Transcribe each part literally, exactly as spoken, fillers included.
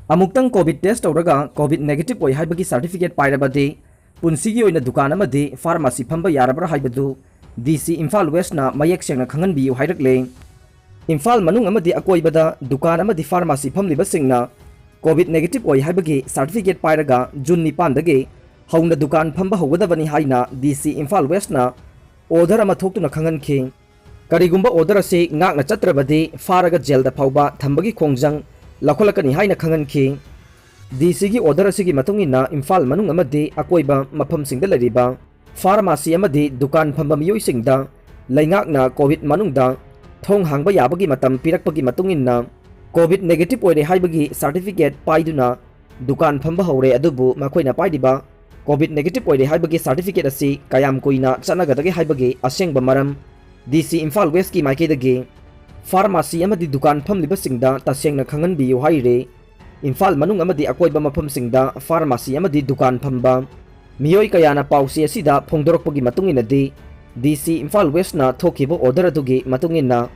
ꯑꯃꯨꯛꯇꯪ COVID test ꯇꯧꯔꯒ COVID negative ꯑꯣꯏ ꯍꯥꯏꯕꯒꯤ ꯁꯥꯔꯇꯤꯐꯤꯀꯦꯠ ꯄꯥꯏꯔꯕꯗꯤ ꯄꯨꯟꯁꯤꯒꯤ ꯑꯣꯏꯅ ꯗꯨꯀꯥꯟ ꯑꯃꯗꯤ ꯐꯥꯔꯃꯥꯁꯤ ꯐꯝꯕ ꯌꯥꯔꯕ꯭ꯔꯥ ꯍꯥꯏꯕꯗꯨ ꯗꯤ ꯁꯤ ꯏꯝꯐꯥꯜ ꯋꯦꯁꯅ ꯃꯌꯦꯛ ꯁꯦꯡꯅ ꯈꯪꯍꯟꯕꯤꯌꯨ ꯍꯥꯏꯔꯛꯂꯦ꯫ ꯏꯝꯐꯥꯜ ꯃꯅꯨꯡ ꯑꯃꯗꯤ ꯑꯀꯣꯏꯕꯗ ꯗꯨꯀꯥꯟ ꯑꯃꯗꯤ ꯐꯥꯔꯃꯥꯁꯤ ꯐꯝꯂꯤꯕꯁꯤꯡꯅ ꯀꯣꯚꯤꯗ ꯅꯦꯒꯦꯇꯤꯚ ꯑꯣꯏ ꯍꯥꯏꯕꯒꯤ ꯁꯥꯔꯇꯤꯐꯤꯀꯦꯠ ꯄꯥꯏꯔꯒ ꯖꯨꯟ ꯅꯤꯄꯥꯟꯗꯒꯤ ꯍꯧꯅ ꯗꯨꯀꯥꯟ ꯐꯝꯕ ꯍꯧꯒꯗꯕꯅꯤ ꯍꯥꯏꯅ ꯗꯤ ꯁꯤ ꯏꯝꯐꯥꯜ ꯋꯦꯁꯅ ꯑꯣꯔꯗꯔ ꯑꯃ ꯊꯣꯛꯇꯨꯅ ꯈꯪꯍꯟꯈꯤ꯫ ꯀꯔꯤꯒꯨꯝꯕ ꯑꯣꯔꯗꯔ ꯑꯁꯤ ꯉꯥꯛꯅ ꯆꯠꯇ꯭ꯔꯕꯗꯤ ꯐꯥꯔꯒ ꯖꯦꯜꯗ ꯐꯥꯎꯕ ꯊꯝꯕꯒꯤ ꯈꯣꯡꯖꯪ ꯂꯧꯈꯠꯂꯛꯀꯅꯤ ꯍꯥꯏꯅ ꯈꯪꯍꯟꯈꯤ꯫ ꯗꯤ ꯁꯤꯒꯤ ꯑꯣꯔꯗꯔ ꯑꯁꯤꯒꯤ ꯃꯇꯨꯡ ꯏꯟꯅ ꯏꯝꯐꯥꯜ ꯃꯅꯨꯡ ꯑꯃꯗꯤ ꯑꯀꯣꯏꯕ ꯃꯐꯝꯁꯤꯡꯗ ꯂꯩꯔꯤꯕ ꯐꯥꯔꯃꯥꯁꯤ ꯑꯃꯗꯤ ꯗꯨꯀꯥꯟ ꯐꯝꯕ ꯃꯤꯑꯣꯏꯁꯤꯡꯗ ꯂꯩꯉꯥꯛꯅ ꯀꯣꯚꯤꯗ ꯃꯅꯨꯡꯗ ꯊꯣꯡ ꯍꯥꯡꯕ ꯌꯥꯕꯒꯤ ꯃꯇꯝ ꯄꯤꯔꯛꯄꯒꯤ ꯃꯇꯨꯡ ꯏꯟꯅ ꯀꯣꯚꯤꯗ ꯅꯦꯒꯦꯇꯤꯚ ꯑꯣꯏꯔꯦ ꯍꯥꯏꯕꯒꯤ ꯁꯥꯔꯇꯤꯐꯤꯀꯦꯠ ꯄꯥꯏꯗꯨꯅ ꯗꯨꯀꯥꯟ ꯐꯝꯕ ꯍꯧꯔꯦ꯫ ꯑꯗꯨꯕꯨ ꯃꯈꯣꯏꯅ ꯄꯥꯏꯔꯤꯕ ꯀꯣꯚꯤꯗ ꯅꯦꯒꯦꯇꯤꯚ ꯑꯣꯏꯔꯦ ꯍꯥꯏꯕꯒꯤ ꯁꯥꯔꯇꯤꯐꯤꯀꯦꯠ ꯑꯁꯤ ꯀꯌꯥꯝ ꯀꯨꯏꯅ ꯆꯠꯅꯒꯗꯒꯦ ꯍꯥꯏꯕꯒꯤ ꯑꯁꯦꯡꯕ ꯃꯔꯝ ꯗꯤ ꯁꯤ ꯏꯝꯐꯥꯜ ꯋꯦꯁꯀꯤ ꯃꯥꯏꯀꯩꯗꯒꯤ ꯐꯥꯔꯃꯥꯁꯤ ꯑꯃꯗꯤ ꯗꯨꯀꯥꯟ ꯐꯝꯂꯤꯕꯁꯤꯡꯗ ꯇꯁꯦꯡꯅ ꯈꯪꯍꯟꯕꯤꯌꯨ ꯍꯥꯏꯔꯤ꯫ ꯏꯝꯐꯥꯜ ꯃꯅꯨꯡ ꯑꯃꯗꯤ ꯑꯀꯣꯏꯕ ꯃꯐꯝꯁꯤꯡꯗ ꯐꯥꯔꯃꯥꯁꯤ ꯑꯃꯗꯤ ꯗꯨꯀꯥꯟ ꯐꯝꯕ ꯃꯤꯑꯣꯏ ꯀꯌꯥꯅ ꯄꯥꯎꯆꯦ ꯑꯁꯤꯗ ꯐꯣꯡꯗꯣꯔꯛꯄꯒꯤ ꯃꯇꯨꯡ ꯏꯟꯅꯗꯤ, ꯗꯤ ꯁꯤ ꯏꯝꯐꯥꯜ ꯋꯦꯁꯅ ꯊꯣꯛꯈꯤꯕ ꯑꯣꯔꯗꯔ ꯑꯗꯨꯒꯤ ꯃꯇꯨꯡ ꯏꯟꯅ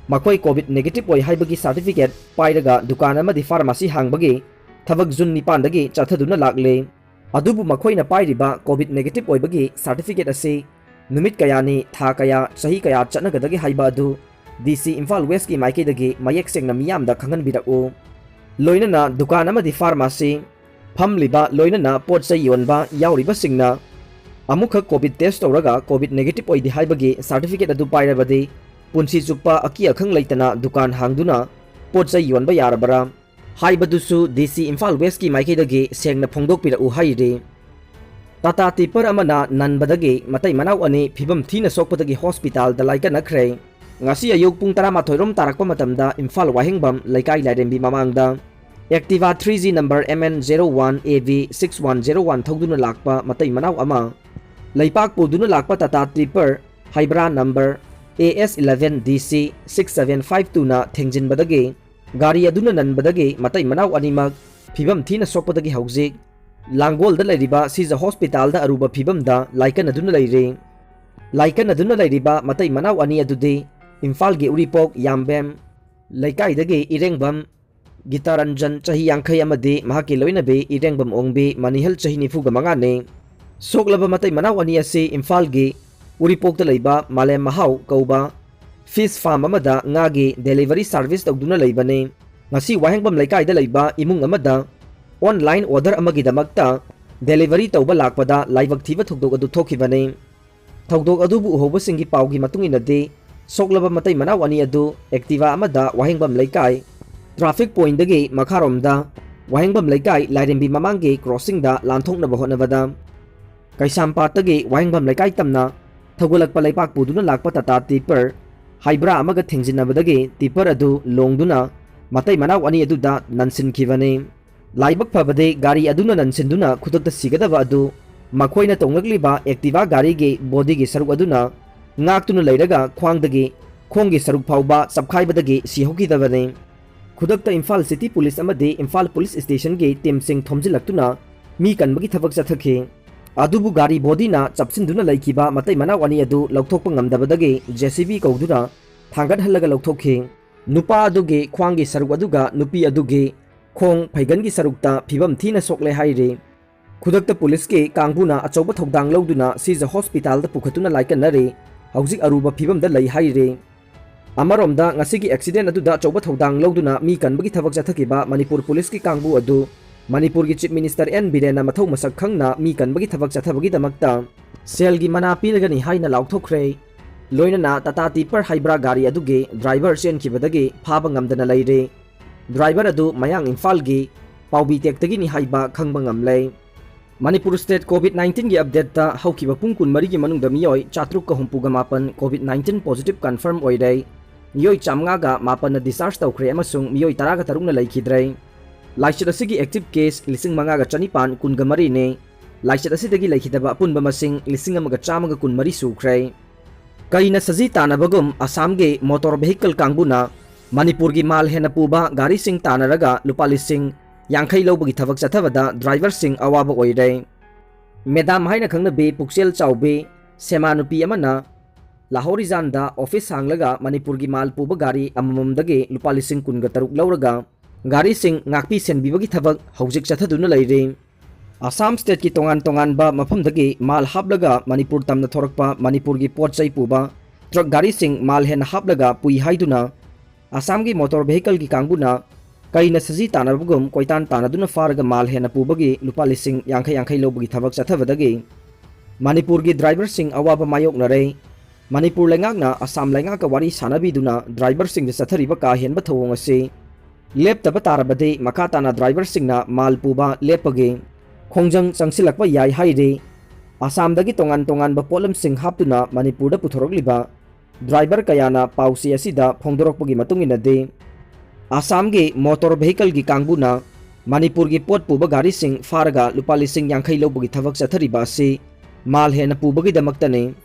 ꯃꯈꯣꯏ ꯀꯣꯚꯤꯗ ꯅꯦꯒꯦꯇꯤꯚ ꯑꯣꯏ ꯍꯥꯏꯕꯒꯤ ꯁꯥꯔꯇꯤꯐꯤꯀꯦꯠ ꯄꯥꯏꯔꯒ ꯗꯨꯀꯥꯟ ꯑꯃꯗꯤ ꯐꯥꯔꯃꯥꯁꯤ ꯍꯥꯡꯕꯒꯤ ꯊꯕꯛ ꯖꯨꯟ ꯅꯤꯄꯥꯟꯗꯒꯤ ꯆꯠꯊꯗꯨꯅ ꯂꯥꯛꯂꯦ꯫ ꯑꯗꯨꯕꯨ ꯃꯈꯣꯏꯅ ꯄꯥꯏꯔꯤꯕ ꯀꯣꯚꯤꯗ ꯅꯦꯒꯦꯇꯤꯚ ꯑꯣꯏꯕꯒꯤ ꯁꯥꯔꯇꯤꯐꯤꯀꯦꯠ ꯑꯁꯤ ꯅꯨꯃꯤꯠ ꯀꯌꯥꯅꯤ, ꯊꯥ ꯀꯌꯥ, ꯆꯍꯤ ꯀꯌꯥ ꯆꯠꯅꯒꯗꯒꯦ ꯍꯥꯏꯕ ꯑꯗꯨ ꯗꯤ ꯁꯤ ꯏꯝꯐꯥꯜ ꯋꯦꯁꯀꯤ ꯃꯥꯏꯀꯩꯗꯒꯤ ꯃꯌꯦꯛ ꯁꯦꯡꯅ ꯃꯤꯌꯥꯝꯗ ꯈꯪꯍꯟꯕꯤꯔꯛꯎ꯫ ꯂꯣꯏꯅꯅ ꯗꯨꯀꯥꯟ ꯑꯃꯗꯤ ꯐꯥꯔꯃꯥꯁꯤ ꯐꯝꯂꯤꯕ, ꯂꯣꯏꯅꯅ ꯄꯣꯠ ꯆꯩ ꯌꯣꯟꯕ ꯌꯥꯎꯔꯤꯕꯁꯤꯡꯅ ꯑꯃꯨꯛꯈꯛ ꯀꯣꯚꯤꯗ ꯇꯦꯁ ꯇꯧꯔꯒ ꯀꯣꯚꯤꯗ ꯅꯦꯒꯦꯇꯤꯚ ꯑꯣꯏꯗꯦ ꯍꯥꯏꯕꯒꯤ ꯁꯥꯔꯇꯤꯐꯤꯀꯦꯠ ꯑꯗꯨ ꯄꯥꯏꯔꯕꯗꯤ ꯄꯨꯟꯁꯤ ꯆꯨꯞꯄ ꯑꯀꯤ ꯑꯈꯪ ꯂꯩꯇꯅ ꯗꯨꯀꯥꯟ ꯍꯥꯡꯗꯨꯅ ꯄꯣꯠ ꯆꯩ ꯌꯣꯟꯕ ꯌꯥꯔꯕꯔꯥ ꯍꯥꯏꯕꯗꯨꯁꯨ ꯗꯤ ꯁꯤ ꯏꯝꯐꯥꯜ ꯋꯦꯁꯀꯤ ꯃꯥꯏꯀꯩꯗꯒꯤ ꯁꯦꯡꯅ ꯐꯣꯡꯗꯣꯛꯄꯤꯔꯛꯎ ꯍꯥꯏꯔꯤ꯫ ꯇꯥꯇꯥ ꯇꯤꯞꯄꯔ ꯑꯃꯅ ꯅꯟꯕꯗꯒꯤ ꯃꯇꯩ ꯃꯅꯥꯎ ꯑꯅꯤ ꯐꯤꯕꯝ ꯊꯤꯅ ꯁꯣꯛꯄꯗꯒꯤ ꯍꯣꯁꯄꯤꯇꯥꯜꯗ ꯂꯥꯏꯀꯠꯅꯈ꯭ꯔꯦ꯫ ꯉꯁꯤ ꯑꯌꯨꯛ ꯄꯨꯡ ꯇꯔꯥꯃꯥꯊꯣꯏ ꯔꯣꯝ ꯇꯥꯔꯛꯄ ꯃꯇꯝꯗ ꯏꯝꯐꯥꯜ ꯋꯥꯍꯦꯡꯕꯝ ꯂꯩꯀꯥꯏ ꯂꯥꯏꯔꯦꯝꯕꯤ ꯃꯃꯥꯡꯗ Activa three G number M N zero one A V six one zero one ꯊꯧꯗꯨꯅ ꯂꯥꯛꯄ ꯃꯇꯩ ꯃꯅꯥꯎ ꯑꯃ ꯂꯩꯄꯥꯛ ꯄꯨꯗꯨꯅ ꯂꯥꯛꯄ ꯇꯥꯇꯥ ꯇꯤꯞꯄꯔ ꯍꯥꯏꯕ꯭ꯔꯥ number A S eleven D C six seven five two ꯅ ꯊꯦꯡꯖꯤꯟꯕꯗꯒꯤ ꯒꯥꯔꯤ ꯑꯗꯨꯅ ꯅꯟꯕꯗꯒꯤ ꯃꯇꯩ ꯃꯅꯥꯎ ꯑꯅꯤꯃꯛ ꯐꯤꯕꯝ ꯊꯤꯅ ꯁꯣꯛꯄꯗꯒꯤ ꯍꯧꯖꯤꯛ ꯂꯥꯡꯒꯣꯜꯗ ꯂꯩꯔꯤꯕ ꯁꯤꯖ ꯍꯣꯁꯄꯤꯇꯥꯜꯗ ꯑꯔꯨꯕ ꯐꯤꯕꯝꯗ ꯂꯥꯏꯀꯠꯅꯗꯨꯅ ꯂꯩꯔꯤ꯫ ꯂꯥꯏꯀꯠꯅꯗꯨꯅ ꯂꯩꯔꯤꯕ ꯃꯇꯩ ꯃꯅꯥꯎ ꯑꯅꯤ ꯑꯗꯨꯗꯤ ꯏꯝꯐꯥꯜꯒꯤ ꯎꯔꯤꯄꯣꯛ ꯌꯥꯝꯕꯦꯝ ꯂꯩꯀꯥꯏꯗꯒꯤ ꯏꯔꯦꯡꯕꯝ ꯒꯤꯇꯥꯔꯟꯖꯟ ꯆꯍꯤ ꯌꯥꯡꯈꯩ ꯑꯃꯗꯤ ꯃꯍꯥꯛꯀꯤ ꯂꯣꯏꯅꯕꯤ ꯏꯔꯦꯡꯕꯝ ꯑꯣꯡꯕꯤ ꯃꯅꯤꯍꯜ ꯆꯍꯤ ꯅꯤꯐꯨꯒ ꯃꯉꯥꯅꯤ꯫ ꯁꯣꯛꯂꯕ ꯃꯇꯩ ꯃꯅꯥꯎ ꯑꯅꯤ ꯑꯁꯤ ꯏꯝꯐꯥꯜꯒꯤ ꯎꯔꯤꯄꯣꯛꯇ ꯂꯩꯕ ꯃꯥꯂꯦꯝ ꯃꯍꯥꯎ ꯀꯧꯕ ꯐꯤꯁ ꯐꯥꯔꯝ ꯑꯃꯗ ꯉꯥꯒꯤ ꯗꯦꯂꯤꯚꯔꯤ ꯁꯥꯔꯚꯤꯁ ꯇꯧꯗꯨꯅ ꯂꯩꯕꯅꯤ꯫ ꯉꯁꯤ ꯋꯥꯍꯦꯡꯕꯝ ꯂꯩꯀꯥꯏꯗ ꯂꯩꯕ ꯏꯃꯨꯡ ꯑꯃꯗ ꯑꯣꯟꯂꯥꯏꯟ ꯑꯣꯔꯗꯔ ꯑꯃꯒꯤꯗꯃꯛꯇ ꯗꯦꯂꯤꯚꯔꯤ ꯇꯧꯕ ꯂꯥꯛꯄꯗ ꯂꯥꯏꯕꯛ ꯊꯤꯕ ꯊꯧꯗꯣꯛ ꯑꯗꯨ ꯊꯣꯛꯈꯤꯕꯅꯤ꯫ ꯊꯧꯗꯣꯛ ꯑꯗꯨꯕꯨ ꯎꯍꯧꯕꯁꯤꯡꯒꯤ ꯄꯥꯎꯒꯤ ꯃꯇꯨꯡ ꯏꯟꯅꯗꯤ, ꯁꯣꯛꯂꯕ ꯃꯇꯩ ꯃꯅꯥꯎ ꯑꯅꯤ ꯑꯗꯨ ꯑꯦꯛꯇꯤꯚꯥ ꯑꯃꯗ ꯋꯥꯍꯦꯡꯕꯝ ꯂꯩꯀꯥꯏ ꯇ꯭ꯔꯥꯐꯤꯛ ꯄꯣꯏꯟꯗꯒꯤ ꯃꯈꯥꯔꯣꯝꯗ ꯋꯥꯍꯦꯡꯕꯝ ꯂꯩꯀꯥꯏ ꯂꯥꯏꯔꯦꯝꯕꯤ ꯃꯃꯥꯡꯒꯤ ꯀ꯭ꯔꯣꯁꯤꯡꯗ ꯂꯥꯟꯊꯣꯛꯅꯕ ꯍꯣꯠꯅꯕꯗ, ꯀꯩꯁꯥꯝꯄꯥꯠꯇꯒꯤ ꯋꯥꯍꯦꯡꯕꯝ ꯂꯩꯀꯥꯏ ꯇꯝꯅ ꯊꯧꯒꯠꯂꯛꯄ ꯂꯩꯕꯥꯛ ꯄꯨꯗꯨꯅ ꯂꯥꯛꯄ ꯇꯥꯇꯥ ꯇꯤꯄꯔ ꯍꯥꯏꯕ꯭ꯔꯥ ꯑꯃꯒ ꯊꯦꯡꯖꯤꯟꯅꯕꯗꯒꯤ ꯇꯤꯄꯔ ꯑꯗꯨ ꯂꯣꯡꯗꯨꯅ ꯃꯇꯩ ꯃꯅꯥꯎ ꯑꯅꯤ ꯑꯗꯨꯗ ꯅꯟꯁꯤꯟꯈꯤꯕꯅꯤ꯫ ꯂꯥꯏꯕꯛ ꯐꯕꯗꯤ ꯒꯥꯔꯤ ꯑꯗꯨꯅ ꯅꯟꯁꯤꯟꯗꯨꯅ ꯈꯨꯗꯛꯇ ꯁꯤꯒꯗꯕ ꯑꯗꯨ ꯃꯈꯣꯏꯅ ꯇꯣꯡꯂꯛꯂꯤꯕ ꯑꯦꯛꯇꯤꯚꯥ ꯒꯥꯔꯤꯒꯤ ꯕꯣꯗꯤꯒꯤ ꯁꯔꯨꯛ ꯑꯗꯨꯅ ꯉꯥꯛꯇꯨꯅ ꯂꯩꯔꯒ ꯈ꯭ꯋꯥꯡꯗꯒꯤ ꯈꯣꯡꯒꯤ ꯁꯔꯨꯛ ꯐꯥꯎꯕ ꯆꯞꯈꯥꯏꯕꯗꯒꯤ ꯁꯤꯍꯧꯈꯤꯗꯕꯅꯤ꯫ ꯈꯨꯗꯛꯇ ꯏꯝꯐꯥꯜ ꯁꯤꯇꯤ ꯄꯨꯂꯤꯁ ꯑꯃꯗꯤ ꯏꯝꯐꯥꯜ ꯄꯨꯂꯤꯁ ꯁ꯭ꯇꯦꯁꯟꯒꯤ ꯇꯤꯝꯁꯤꯡ ꯊꯣꯝꯖꯤꯜꯂꯛꯇꯨꯅ ꯃꯤ ꯀꯟꯕꯒꯤ ꯊꯕꯛ ꯆꯠꯊꯈꯤ꯫ ꯑꯗꯨꯕꯨ ꯒꯥꯔꯤ ꯕꯣꯗꯤꯅ ꯆꯞꯁꯤꯟꯗꯨꯅ ꯂꯩꯈꯤꯕ ꯃꯇꯩ ꯃꯅꯥꯎ ꯑꯅꯤ ꯑꯗꯨ ꯂꯧꯊꯣꯛꯄ ꯉꯝꯗꯕꯗꯒꯤ ꯖꯦ ꯁꯤ ꯕꯤ ꯀꯧꯗꯨꯅ ꯊꯥꯡꯒꯠꯍꯜꯂꯒ ꯂꯧꯊꯣꯛꯈꯤ꯫ ꯅꯨꯄꯥ ꯑꯗꯨꯒꯤ ꯈ꯭ꯋꯥꯡꯒꯤ ꯁꯔꯨꯛ ꯑꯗꯨꯒ ꯅꯨꯄꯤ ꯑꯗꯨꯒꯤ ꯈꯣꯡ ꯐꯩꯒꯟꯒꯤ ꯁꯔꯨꯛꯇ ꯐꯤꯕꯝ ꯊꯤꯅ ꯁꯣꯛꯂꯦ ꯍꯥꯏꯔꯤ꯫ ꯈꯨꯗꯛꯇ ꯄꯨꯂꯤꯁꯀꯤ ꯀꯥꯡꯕꯨꯅ ꯑꯆꯧꯕ ꯊꯧꯗꯥꯡ ꯂꯧꯗꯨꯅ ꯁꯤꯖ ꯍꯣꯁꯄꯤꯇꯥꯜꯗ ꯄꯨꯈꯠꯇꯨꯅ ꯂꯥꯏꯀꯠꯅꯔꯤ꯫ ꯍꯧꯖꯤꯛ ꯑꯔꯨꯕ ꯐꯤꯕꯝꯗ ꯂꯩ ꯍꯥꯏꯔꯤ꯫ ꯑꯃꯔꯣꯝꯗ ꯉꯁꯤꯒꯤ ꯑꯦꯛꯁꯤꯗꯦꯟ ꯑꯗꯨꯗ ꯑꯆꯧꯕ ꯊꯧꯗꯥꯡ ꯂꯧꯗꯨꯅ ꯃꯤ ꯀꯟꯕꯒꯤ ꯊꯕꯛ ꯆꯠꯊꯈꯤꯕ ꯃꯅꯤꯄꯨꯔ ꯄꯨꯂꯤꯁꯀꯤ ꯀꯥꯡꯕꯨ ꯑꯗꯨ ꯃꯅꯤꯄꯨꯔꯒꯤ ꯆꯤꯐ ꯃꯤꯅꯤꯁꯇꯔ ꯑꯦꯟ ꯕꯤꯔꯦꯟꯅ ꯃꯊꯧ ꯃꯁꯛ ꯈꯪꯅ ꯃꯤ ꯀꯟꯕꯒꯤ ꯊꯕꯛ ꯆꯠꯊꯕꯒꯤꯗꯃꯛꯇ ꯁꯦꯜꯒꯤ ꯃꯅꯥ ꯄꯤꯔꯒꯅꯤ ꯍꯥꯏꯅ ꯂꯥꯎꯊꯣꯛꯈ꯭ꯔꯦ꯫ ꯂꯣꯏꯅꯅ ꯇꯥꯇꯥ ꯇꯤꯄꯔ ꯍꯥꯏꯕ꯭ꯔꯥ ꯒꯥꯔꯤ ꯑꯗꯨꯒꯤ ꯗ꯭ꯔꯥꯏꯚꯔ ꯆꯦꯟꯈꯤꯕꯗꯒꯤ ꯐꯥꯕ ꯉꯝꯗꯅ ꯂꯩꯔꯦ꯫ ꯗ꯭ꯔꯥꯏꯚꯔ ꯑꯗꯨ ꯃꯌꯥꯡ ꯏꯝꯐꯥꯜꯒꯤ ꯄꯥꯎꯕꯤ ꯇꯦꯛꯇꯒꯤꯅꯤ ꯍꯥꯏꯕ ꯈꯪꯕ ꯉꯝꯂꯦ꯫ ꯃꯅꯤꯄꯨꯔ ꯁ꯭ꯇꯦꯠ ꯀꯣꯚꯤꯗ ꯅꯥꯏꯟꯇꯤꯟꯒꯤ ꯑꯞꯗꯦꯠꯇ ꯍꯧꯈꯤꯕ ꯄꯨꯡ ꯀꯨꯟꯃꯔꯤꯒꯤ ꯃꯅꯨꯡꯗ ꯃꯤꯑꯣꯏ ꯆꯥꯇ꯭ꯔꯨꯛꯀ ꯍꯨꯝꯐꯨꯒ ꯃꯥꯄꯟ ꯀꯣꯚꯤꯗ ꯅꯥꯏꯟꯇꯤꯟ ꯄꯣꯖꯤꯇꯤꯚ ꯀꯟꯐꯥꯔꯝ ꯑꯣꯏꯔꯦ꯫ ꯃꯤꯑꯣꯏ ꯆꯥꯝꯃꯉꯥꯒ ꯃꯥꯄꯟꯅ ꯗꯤꯁꯆꯥꯔꯖ ꯇꯧꯈ꯭ꯔꯦ ꯑꯃꯁꯨꯡ ꯃꯤꯑꯣꯏ ꯇꯔꯥꯒ ꯇꯔꯨꯛꯅ ꯂꯩꯈꯤꯗ꯭ꯔꯦ꯫ ꯂꯥꯏꯆꯠ ꯑꯁꯤꯒꯤ ꯑꯦꯛꯇꯤꯚ ꯀꯦꯁ ꯂꯤꯁꯤꯡ ꯃꯉꯥꯒ ꯆꯅꯤꯄꯥꯟ ꯀꯨꯟꯒ ꯃꯔꯤꯅꯤ꯫ ꯂꯥꯏꯆꯠ ꯑꯁꯤꯗꯒꯤ ꯂꯩꯈꯤꯗꯕ ꯑꯄꯨꯟꯕ ꯃꯁꯤꯡ ꯂꯤꯁꯤꯡ ꯑꯃꯒ ꯆꯥꯝꯃꯒ ꯀꯨꯟꯃꯔꯤ ꯁꯨꯈ꯭ꯔꯦ꯫ ꯀꯩꯅ ꯁꯖꯤ ꯇꯥꯟꯅꯕꯒꯨꯝ ꯑꯁꯥꯝꯒꯤ ꯃꯣꯇꯣꯔ ꯚꯦꯍꯤꯀꯜ ꯀꯥꯡꯕꯨꯅ ꯃꯅꯤꯄꯨꯔꯒꯤ ꯃꯥꯜ ꯍꯦꯟꯅ ꯄꯨꯕ ꯒꯥꯔꯤꯁꯤꯡ ꯇꯥꯟꯅꯔꯒ ꯂꯨꯄꯥ ꯂꯤꯁꯤꯡ ꯌꯥꯡꯈꯩ ꯂꯧꯕꯒꯤ ꯊꯕꯛ ꯆꯠꯊꯕꯗ ꯗ꯭ꯔꯥꯏꯚꯔꯁꯤꯡ ꯑꯋꯥꯕ ꯑꯣꯏꯔꯦ꯫ ꯃꯦꯗꯥꯝ ꯍꯥꯏꯅ ꯈꯪꯅꯕꯤ ꯄꯨꯛꯆꯦꯜ ꯆꯥꯎꯕꯤ ꯁꯦꯃꯥ ꯅꯨꯄꯤ ꯑꯃꯅ ꯂꯥꯍꯣꯔꯤꯖꯥꯟꯗ ꯑꯣꯐꯤꯁ ꯍꯥꯡꯂꯒ ꯃꯅꯤꯄꯨꯔꯒꯤ ꯃꯥꯜ ꯄꯨꯕ ꯒꯥꯔꯤ ꯑꯃꯃꯝꯗꯒꯤ ꯂꯨꯄꯥ ꯂꯤꯁꯤꯡ ꯀꯨꯟꯒ ꯇꯔꯨꯛ ꯂꯧꯔꯒ ꯒꯥꯔꯤꯁꯤꯡ ꯉꯥꯛꯄꯤ ꯁꯦꯟꯕꯤꯕꯒꯤ ꯊꯕꯛ ꯍꯧꯖꯤꯛ ꯆꯠꯊꯗꯨꯅ ꯂꯩꯔꯤ꯫ ꯑꯁꯥꯝ stateꯀꯤ ꯇꯣꯉꯥꯟ ꯇꯣꯉꯥꯟꯕ ꯃꯐꯝꯗꯒꯤ ꯃꯥꯜ ꯍꯥꯞꯂꯒ ꯃꯅꯤꯄꯨꯔ ꯇꯝꯅ ꯊꯣꯔꯛꯄ ꯃꯅꯤꯄꯨꯔꯒꯤ ꯄꯣꯠ ꯆꯩ ꯄꯨꯕ ꯇ꯭ꯔꯛ ꯒꯥꯔꯤꯁꯤꯡ ꯃꯥꯜ ꯍꯦꯟꯅ ꯍꯥꯞꯂꯒ ꯄꯨꯏ ꯍꯥꯏꯗꯨꯅ ꯑꯁꯥꯝꯒꯤ motor vehicleꯒꯤ ꯀꯥꯡꯕꯨꯅ ꯀꯩꯅ ꯁꯖꯤ ꯇꯥꯟꯅꯕꯒꯨꯝ ꯀꯣꯏꯇꯥꯟ ꯇꯥꯟꯅꯗꯨꯅ ꯐꯥꯔꯒ ꯃꯥꯜ ꯍꯦꯟꯅ ꯄꯨꯕꯒꯤ ꯂꯨꯄꯥ ꯂꯤꯁꯤꯡ ꯌꯥꯡꯈꯩ ꯌꯥꯡꯈꯩ ꯂꯧꯕꯒꯤ ꯊꯕꯛ ꯆꯠꯊꯕꯗꯒꯤ ꯃꯅꯤꯄꯨꯔꯒꯤ driverꯁꯤꯡ ꯑꯋꯥꯕ ꯃꯥꯌꯣꯛꯅꯔꯦ꯫ ꯃꯅꯤꯄꯨꯔ ꯂꯩꯉꯥꯛꯅ ꯑꯁꯥꯝ ꯂꯩꯉꯥꯛꯀ ꯋꯥꯔꯤ ꯁꯥꯟꯅꯕꯤꯗꯨꯅ driverꯁꯤꯡꯗ ꯆꯠꯊꯔꯤꯕ ꯀꯥ ꯍꯦꯟꯕ ꯊꯧꯑꯣꯡ ꯑꯁꯤ ꯂꯦꯞꯇꯕ ꯇꯥꯔꯕꯗꯤ ꯃꯈꯥ ꯇꯥꯅ driverꯁꯤꯡꯅ ꯃꯥꯜ ꯄꯨꯕ ꯂꯦꯞꯄꯒꯤ ꯈꯣꯡꯖꯪ ꯆꯪꯁꯤꯜꯂꯛꯄ ꯌꯥꯏ ꯍꯥꯏꯔꯤ꯫ ꯑꯁꯥꯝꯗꯒꯤ ꯇꯣꯉꯥꯟ ꯇꯣꯉꯥꯟꯕ ꯄꯣꯠꯂꯝꯁꯤꯡ ꯍꯥꯞꯇꯨꯅ ꯃꯅꯤꯄꯨꯔꯗ ꯄꯨꯊꯣꯔꯛꯂꯤꯕ driver ꯀꯌꯥꯅ ꯄꯥꯎꯆꯦ ꯑꯁꯤꯗ ꯐꯣꯡꯗꯣꯔꯛꯄꯒꯤ ꯃꯇꯨꯡ ꯏꯟꯅꯗꯤ, ꯑꯁꯥꯝꯒꯤ motor vehicleꯒꯤ ꯀꯥꯡꯕꯨꯅ ꯃꯅꯤꯄꯨꯔꯒꯤ ꯄꯣꯠ ꯄꯨꯕ ꯒꯥꯔꯤꯁꯤꯡ ꯐꯥꯔꯒ ꯂꯨꯄꯥ ꯂꯤꯁꯤꯡ ꯌꯥꯡꯈꯩ ꯂꯧꯕꯒꯤ ꯊꯕꯛ ꯆꯠꯊꯔꯤꯕ ꯑꯁꯤ ꯃꯥꯜ ꯍꯦꯟꯅ ꯄꯨꯕꯒꯤꯗꯃꯛꯇꯅꯤ꯫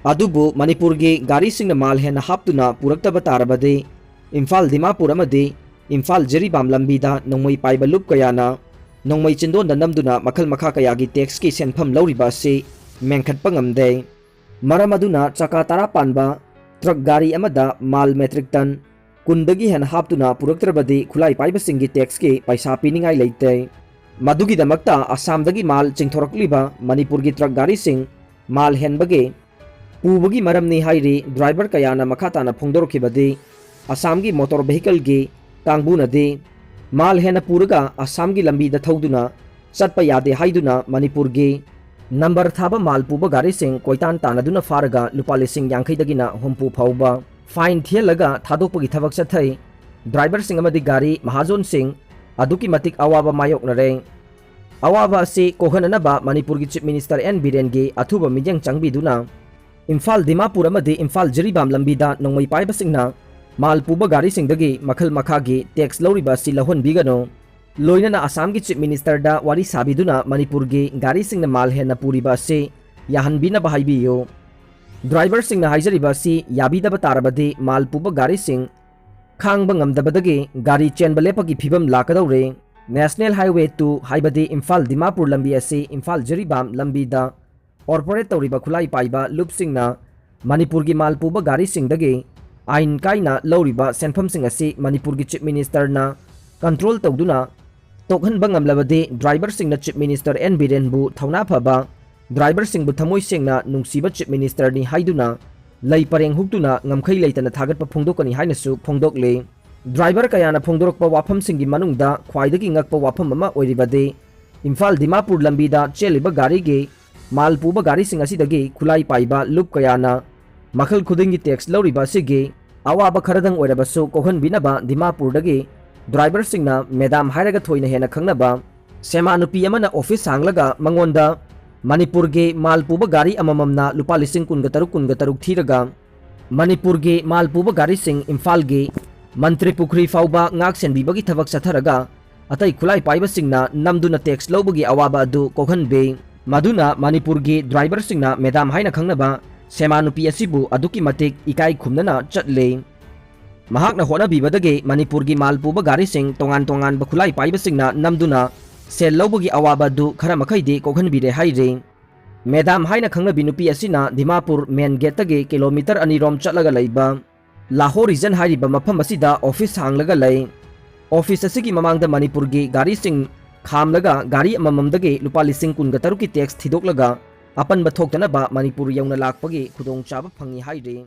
ꯑꯗꯨꯕꯨ ꯃꯅꯤꯄꯨꯔꯒꯤ ꯒꯥꯔꯤꯁꯤꯡꯅ ꯃꯥꯜ ꯍꯦꯟꯅ ꯍꯥꯞꯇꯨꯅ ꯄꯨꯔꯛꯇꯕ ꯇꯥꯔꯕꯗꯤ ꯏꯝꯐꯥꯜ ꯗꯤꯃꯥꯄꯨꯔ ꯑꯃꯗꯤ ꯏꯝꯐꯥꯜ ꯖꯤꯔꯤꯕꯥꯝ ꯂꯝꯕꯤꯗ ꯅꯣꯡꯃꯩ ꯄꯥꯏꯕ ꯂꯨꯞ ꯀꯌꯥꯅ ꯅꯣꯡꯃꯩ ꯆꯤꯟꯗꯣꯟꯗ ꯅꯝꯗꯨꯅ ꯃꯈꯜ ꯃꯈꯥ ꯀꯌꯥꯒꯤ taxꯀꯤ ꯁꯦꯟꯐꯝ ꯂꯧꯔꯤꯕ ꯑꯁꯤ ꯃꯦꯟꯈꯠꯄ ꯉꯝꯗꯦ꯫ ꯃꯔꯝ ꯑꯗꯨꯅ ꯆꯀꯥ ꯇꯔꯥ ꯄꯥꯟꯕ ꯇ꯭ꯔꯛ ꯒꯥꯔꯤ ꯑꯃꯗ ꯃꯥꯜ metric ton ꯀꯨꯟꯗꯒꯤ ꯍꯦꯟꯅ ꯍꯥꯞꯇꯨꯅ ꯄꯨꯔꯛꯇ꯭ꯔꯕꯗꯤ ꯈꯨꯠꯂꯥꯏ ꯄꯥꯏꯕꯁꯤꯡꯒꯤ taxꯀꯤ ꯄꯩꯁꯥ ꯄꯤꯅꯤꯡꯉꯥꯏ ꯂꯩꯇꯦ꯫ ꯃꯗꯨꯒꯤꯗꯃꯛꯇ ꯑꯁꯥꯝꯗꯒꯤ ꯃꯥꯜ ꯆꯤꯡꯊꯣꯔꯛꯂꯤꯕ ꯃꯅꯤꯄꯨꯔꯒꯤ ꯇ꯭ꯔꯛ ꯒꯥꯔꯤꯁꯤꯡ ꯃꯥꯜ ꯍꯦꯟꯕꯒꯤ ꯄꯨꯕꯒꯤ ꯃꯔꯝꯅꯤ ꯍꯥꯏꯔꯤ꯫ Driver ꯀꯌꯥꯅ ꯃꯈꯥ ꯇꯥꯅ ꯐꯣꯡꯗꯣꯔꯛꯈꯤꯕꯗꯤ, ꯑꯁꯥꯝꯒꯤ motor vehicleꯒꯤ ꯀꯥꯡꯕꯨꯅꯗꯤ ꯃꯥꯜ ꯍꯦꯟꯅ ꯄꯨꯔꯒ ꯑꯁꯥꯝꯒꯤ ꯂꯝꯕꯤꯗ ꯊꯧꯗꯨꯅ ꯆꯠꯄ ꯌꯥꯗꯦ ꯍꯥꯏꯗꯨꯅ ꯃꯅꯤꯄꯨꯔꯒꯤ number ꯊꯥꯕ ꯃꯥꯜ ꯄꯨꯕ ꯒꯥꯔꯤꯁꯤꯡ ꯀꯣꯏꯇꯥꯟ ꯇꯥꯟꯅꯗꯨꯅ ꯐꯥꯔꯒ ꯂꯨꯄꯥ ꯂꯤꯁꯤꯡ ꯌꯥꯡꯈꯩꯗꯒꯤꯅ ꯍꯨꯝꯐꯨ ꯐꯥꯎꯕ fine ꯊꯤꯍꯜꯂꯒ ꯊꯥꯗꯣꯛꯄꯒꯤ ꯊꯕꯛ ꯆꯠꯊꯩ꯫ Driverꯁꯤꯡ ꯑꯃꯗꯤ ꯒꯥꯔꯤ ꯃꯍꯥꯖꯣꯟꯁꯤꯡ ꯑꯗꯨꯛꯀꯤ ꯃꯇꯤꯛ ꯑꯋꯥꯕ ꯃꯥꯌꯣꯛꯅꯔꯦ꯫ ꯑꯋꯥꯕ ꯑꯁꯤ ꯀꯣꯛꯍꯟꯅꯅꯕ ꯃꯅꯤꯄꯨꯔꯒꯤ Chief Minister ꯑꯦꯟ ꯕꯤꯔꯦꯟꯒꯤ ꯑꯊꯨꯕ ꯃꯤꯠꯌꯦꯡ ꯆꯪꯕꯤꯗꯨꯅ ꯏꯝꯐꯥꯜ ꯗꯤꯃꯥꯄꯨꯔ ꯑꯃꯗꯤ ꯏꯝꯐꯥꯜ ꯖꯤꯔꯤꯕꯥꯝ ꯂꯝꯕꯤꯗ ꯅꯣꯡꯃꯩ ꯄꯥꯏꯕꯁꯤꯡꯅ ꯃꯥꯜ ꯄꯨꯕ ꯒꯥꯔꯤꯁꯤꯡꯗꯒꯤ ꯃꯈꯜ ꯃꯈꯥꯒꯤ tax ꯂꯧꯔꯤꯕ ꯑꯁꯤ ꯂꯧꯍꯟꯕꯤꯒꯅꯨ꯫ ꯂꯣꯏꯅꯅ ꯑꯁꯥꯝꯒꯤ Chief Ministerꯗ ꯋꯥꯔꯤ ꯁꯥꯕꯤꯗꯨꯅ ꯃꯅꯤꯄꯨꯔꯒꯤ ꯒꯥꯔꯤꯁꯤꯡꯅ ꯃꯥꯜ ꯍꯦꯟꯅ ꯄꯨꯔꯤꯕ ꯑꯁꯤ ꯌꯥꯍꯟꯕꯤꯅꯕ ꯍꯥꯏꯕꯤꯌꯨ꯫ Driverꯁꯤꯡꯅ ꯍꯥꯏꯖꯔꯤꯕ ꯑꯁꯤ ꯌꯥꯕꯤꯗꯕ ꯇꯥꯔꯕꯗꯤ ꯃꯥꯜ ꯄꯨꯕ ꯒꯥꯔꯤꯁꯤꯡ ꯈꯥꯡꯕ ꯉꯝꯗꯕꯗꯒꯤ ꯒꯥꯔꯤ ꯆꯦꯟꯕ ꯂꯦꯞꯄꯒꯤ ꯐꯤꯕꯝ ꯂꯥꯛꯀꯗꯧꯔꯦ꯫ National Highway two ꯍꯥꯏꯕꯗꯤ ꯏꯝꯐꯥꯜ ꯗꯤꯃꯥꯄꯨꯔ ꯂꯝꯕꯤ ꯑꯁꯤ ꯏꯝꯐꯥꯜ ꯖꯤꯔꯤꯕꯥꯝ ꯂꯝꯕꯤꯗ operate ꯇꯧꯔꯤꯕ ꯈꯨꯠꯂꯥꯏ ꯄꯥꯏꯕ ꯂꯨꯞꯁꯤꯡꯅ ꯃꯅꯤꯄꯨꯔꯒꯤ ꯃꯥꯜ ꯄꯨꯕ ꯒꯥꯔꯤꯁꯤꯡꯗꯒꯤ ꯑꯥꯏꯟ ꯀꯥꯏꯅ ꯂꯧꯔꯤꯕ ꯁꯦꯟꯐꯝꯁꯤꯡ ꯑꯁꯤ ꯃꯅꯤꯄꯨꯔꯒꯤ Chief Ministerꯅ ꯀꯟꯇ꯭ꯔꯣꯜ ꯇꯧꯗꯨꯅ ꯇꯣꯛꯍꯟꯕ ꯉꯝꯂꯕꯗꯤ ꯗ꯭ꯔꯥꯏꯚꯔꯁꯤꯡꯅ ꯆꯤꯐ ꯃꯤꯅꯤꯁꯇꯔ ꯑꯦꯟ ꯕꯤꯔꯦꯟꯕꯨ ꯊꯧꯅꯥ ꯐꯕ, ꯗ꯭ꯔꯥꯏꯚꯔꯁꯤꯡꯕꯨ ꯊꯃꯣꯏ ꯁꯦꯡꯅ ꯅꯨꯡꯁꯤꯕ ꯆꯤꯐ ꯃꯤꯅꯤꯁꯇꯔꯅꯤ ꯍꯥꯏꯗꯨꯅ ꯂꯩ ꯄꯔꯦꯡ ꯍꯨꯛꯇꯨꯅ ꯉꯝꯈꯩ ꯂꯩꯇꯅ ꯊꯥꯒꯠꯄ ꯐꯣꯡꯗꯣꯛꯀꯅꯤ ꯍꯥꯏꯅꯁꯨ ꯐꯣꯡꯗꯣꯛꯂꯤ꯫ ꯗ꯭ꯔꯥꯏꯚꯔ ꯀꯌꯥꯅ ꯐꯣꯡꯗꯣꯔꯛꯄ ꯋꯥꯐꯝꯁꯤꯡꯒꯤ ꯃꯅꯨꯡꯗ ꯈ꯭ꯋꯥꯏꯗꯒꯤ ꯉꯛꯄ ꯋꯥꯐꯝ ꯑꯃ ꯑꯣꯏꯔꯤꯕꯗꯤ ꯏꯝꯐꯥꯜ ꯗꯤꯃꯥꯄꯨꯔ ꯂꯝꯕꯤꯗ ꯆꯦꯜꯂꯤꯕ ꯒꯥꯔꯤꯒꯤ ꯃꯥꯜ ꯄꯨꯕ ꯒꯥꯔꯤꯁꯤꯡ ꯑꯁꯤꯗꯒꯤ ꯈꯨꯠꯂꯥꯏ ꯄꯥꯏꯕ ꯂꯨꯞ ꯀꯌꯥꯅ ꯃꯈꯜ ꯈꯨꯗꯤꯡꯒꯤ ꯇꯦꯛꯁ ꯂꯧꯔꯤꯕ ꯑꯁꯤꯒꯤ ꯑꯋꯥꯕ ꯈꯔꯗꯪ ꯑꯣꯏꯔꯕꯁꯨ ꯀꯣꯛꯍꯟꯕꯤꯅꯕ ꯗꯤꯃꯥꯄꯨꯔꯗꯒꯤ ꯗ꯭ꯔꯥꯏꯚꯔꯁꯤꯡꯅ ꯃꯦꯗꯥꯝ ꯍꯥꯏꯔꯒ ꯊꯣꯏꯅ ꯍꯦꯟꯅ ꯈꯪꯅꯕ ꯁꯦꯃꯥ ꯅꯨꯄꯤ ꯑꯃꯅ ꯑꯣꯐꯤꯁ ꯍꯥꯡꯂꯒ ꯃꯉꯣꯟꯗ ꯃꯅꯤꯄꯨꯔꯒꯤ ꯃꯥꯜ ꯄꯨꯕ ꯒꯥꯔꯤ ꯑꯃꯃꯝꯅ ꯂꯨꯄꯥ ꯂꯤꯁꯤꯡ ꯀꯨꯟꯒ ꯇꯔꯨꯛ, ꯀꯨꯟꯒ ꯇꯔꯨꯛ ꯊꯤꯔꯒ ꯃꯅꯤꯄꯨꯔꯒꯤ ꯃꯥꯜ ꯄꯨꯕ ꯒꯥꯔꯤꯁꯤꯡ ꯏꯝꯐꯥꯜꯒꯤ ꯃꯟꯇ꯭ꯔꯤ ꯄꯨꯈ꯭ꯔꯤ ꯐꯥꯎꯕ ꯉꯥꯛ ꯁꯦꯟꯕꯤꯕꯒꯤ ꯊꯕꯛ ꯆꯠꯊꯔꯒ ꯑꯇꯩ ꯈꯨꯠꯂꯥꯏ ꯄꯥꯏꯕꯁꯤꯡꯅ ꯅꯝꯗꯨꯅ ꯇꯦꯛꯁ ꯂꯧꯕꯒꯤ ꯑꯋꯥꯕ ꯑꯗꯨ ꯀꯣꯛꯍꯟꯕꯤ꯫ ꯃꯗꯨꯅ ꯃꯅꯤꯄꯨꯔꯒꯤ ꯗ꯭ꯔꯥꯏꯚꯔꯁꯤꯡꯅ ꯃꯦꯗꯥꯝ ꯍꯥꯏꯅ ꯈꯪꯅꯕ ꯁꯦꯃꯥ ꯅꯨꯄꯤ ꯑꯁꯤꯕꯨ ꯑꯗꯨꯛꯀꯤ ꯃꯇꯤꯛ ꯏꯀꯥꯏ ꯈꯨꯝꯅꯅ ꯆꯠꯂꯤ꯫ ꯃꯍꯥꯛꯅ ꯍꯣꯠꯅꯕꯤꯕꯗꯒꯤ ꯃꯅꯤꯄꯨꯔꯒꯤ ꯃꯥꯜ ꯄꯨꯕ ꯒꯥꯔꯤꯁꯤꯡ ꯇꯣꯉꯥꯟ ꯇꯣꯉꯥꯟꯕ ꯈꯨꯠꯂꯥꯏ ꯄꯥꯏꯕꯁꯤꯡꯅ ꯅꯝꯗꯨꯅ ꯁꯦꯜ ꯂꯧꯕꯒꯤ ꯑꯋꯥꯕ ꯑꯗꯨ ꯈꯔ ꯃꯈꯩꯗꯤ ꯀꯣꯛꯍꯟꯕꯤꯔꯦ ꯍꯥꯏꯔꯤ꯫ ꯃꯦꯗꯥꯝ ꯍꯥꯏꯅ ꯈꯪꯅꯕꯤ ꯅꯨꯄꯤ ꯑꯁꯤꯅ ꯗꯤꯃꯥꯄꯨꯔ ꯃꯦꯟ ꯒꯦꯠꯇꯒꯤ ꯀꯤꯂꯣꯃꯤꯇꯔ ꯑꯅꯤꯔꯣꯝ ꯆꯠꯂꯒ ꯂꯩꯕ ꯂꯥꯍꯣ ꯔꯤꯖꯟ ꯍꯥꯏꯔꯤꯕ ꯃꯐꯝ ꯑꯁꯤꯗ ꯑꯣꯐꯤꯁ ꯍꯥꯡꯂꯒ ꯂꯩ꯫ ꯑꯣꯐꯤꯁ ꯑꯁꯤꯒꯤ ꯃꯃꯥꯡꯗ ꯃꯅꯤꯄꯨꯔꯒꯤ ꯒꯥꯔꯤꯁꯤꯡ ꯈꯥꯝꯂꯒ ꯒꯥꯔꯤ ꯑꯃꯃꯝꯗꯒꯤ ꯂꯨꯄꯥ ꯂꯤꯁꯤꯡ ꯀꯨꯟꯒ ꯇꯔꯨꯛꯀꯤ ꯇꯦꯛꯁ ꯊꯤꯗꯣꯛꯂꯒ ꯑꯄꯟꯕ ꯊꯣꯛꯇꯅꯕ ꯃꯅꯤꯄꯨꯔ ꯌꯧꯅ ꯂꯥꯛꯄꯒꯤ ꯈꯨꯗꯣꯡꯆꯥꯕ ꯐꯪꯏ ꯍꯥꯏꯔꯤ꯫